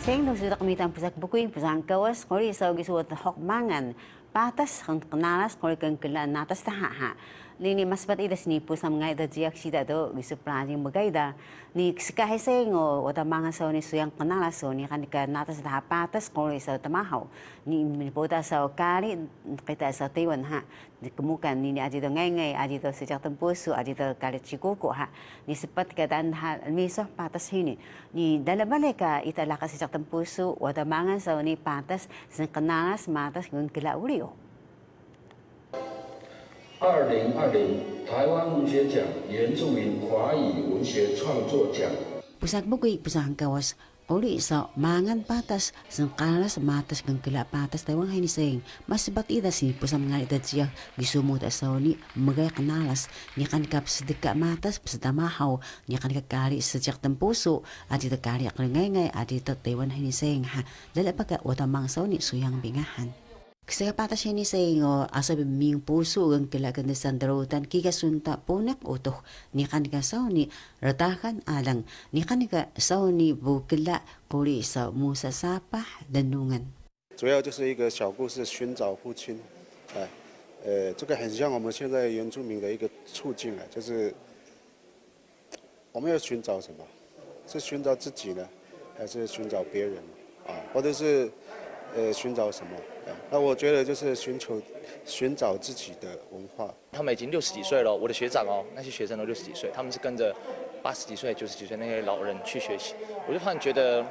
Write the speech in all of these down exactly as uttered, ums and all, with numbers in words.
Sayang do, suda qmitan pusaq bukuy, pusaq kawas, quri saw gisu wada huk mangan patas, qn-, qnalas, quri knkla natas dha ha. Nii ni maspat ida sini pusaq mngari da jiyax siida do gisu plajing mgay da. Nii kska hi sayang o wada mangan saw nii suyang qnalas o niqan ka natas dha patas, quri saw tmahaw. Nii mnpuda saw kari, qita saw Taiwan ha. Kmukan nii ni aji do ngaingay, aji do seejiq tnpusu, aji do kari Cikuku ha. Nii spat ka daan dha lmisuh patas hini. Nii lala balay ka ita laqi seejiq tnpusu, wada mangan saw nii patas, snqnalas matas gnkla uri o. 二零二零台湾文学奖原住民华语文学创作奖。 Pusaq bukuy, pusaq kawas, quri saw mangan patas, snqnalas matas gnkla patas Taiwan hini sayang. Maspat ida sini pusaq mngari da jiyax gisu muda saw nii mgay qnalas, niqan ka psdka matas, pstmahaw, niqan ka kari seejiq tnpusu, aji do kari qri ngaingay, aji do Taiwan hini sayang ha. Lala baka wada mangan saw nii suyang bi ngahan. Kska patas hini sayang o, asaw bi ming pusu gnkla kndsan drutan kiga sun ta puniq utux, niqan ka saw nii rtaxan alang, niqan ka saw nii bkla, quri saw musa sapah lnungan. 主要就是一个小故事，寻找父亲。哎，呃，这个很像我们现在原住民的一个处境啊，就是 我们要寻找什么？是寻找自己呢，还是寻找别人？啊，或者是，呃，寻找什么？哎，那我觉得就是寻求，寻找自己的文化。他们已经六十几岁了，我的学长哦，那些学生都六十几岁，他们是跟着八十几岁、九十几岁那些老人去学习。我就突然觉得，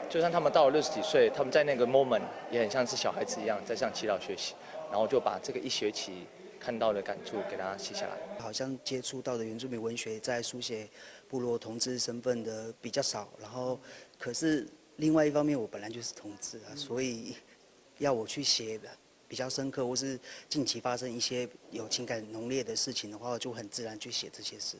就算他们到了六十几岁，他们在那个 moment 也很像是小孩子一样，在向耆老学习，然后就把这个一学期 看到的感触给他写下来。好像接触到的原住民文学在书写部落同志身份的比较少，然后可是另外一方面，我本来就是同志啊，所以要我去写比较深刻，或是近期发生一些有情感浓烈的事情的话，就很自然去写这些事。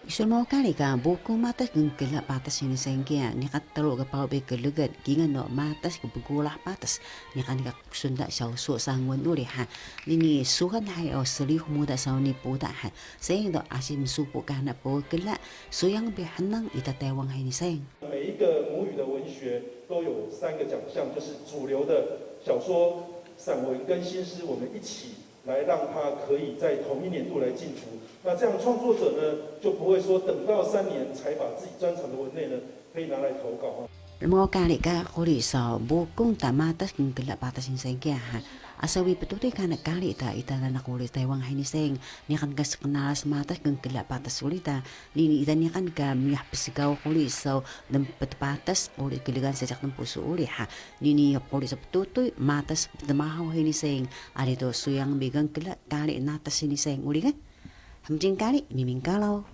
Isu rmngaw kari ka buku matas gnkla patas hini sayang kiya, niqan tru ka paru bi klgan kingal o matas ka bgurah patas, niqan ka ksunda siyawsu sangun uri ha. Nii ni suxan hay o sriyu muda saw nii puda ha. Sayang do asi msupu kana pgkla, suyang bi hnang ita Taiwan hini sayang. 每一个母语的文学都有三个奖项，就是主流的小说、散文跟新诗，我们一起 来让他可以在同一年度来进组。那这样创作者呢，就不会说等到三年才把自己专长的文类呢，可以拿来投稿。 Rmngaw kari ka quri saw buku ta matas gnkla patas hini sayang kiya ha. Asaw bi ptutuy kana kari ta ita nanaq uri Taiwan hini sayang, niqan ka snqnalas matas gnkla patas uri ta, nii ni ita niqan ka miyah psgaw quri saw lmpet patas uri klgan seejiq tnpusu uri ha. Nii ni quri saw ptutuy matas ptmahaw hini sayang, ari do suyang bi gnkla kari natas hini sayang uri ga. Hmjing kari, Miming Kalaw,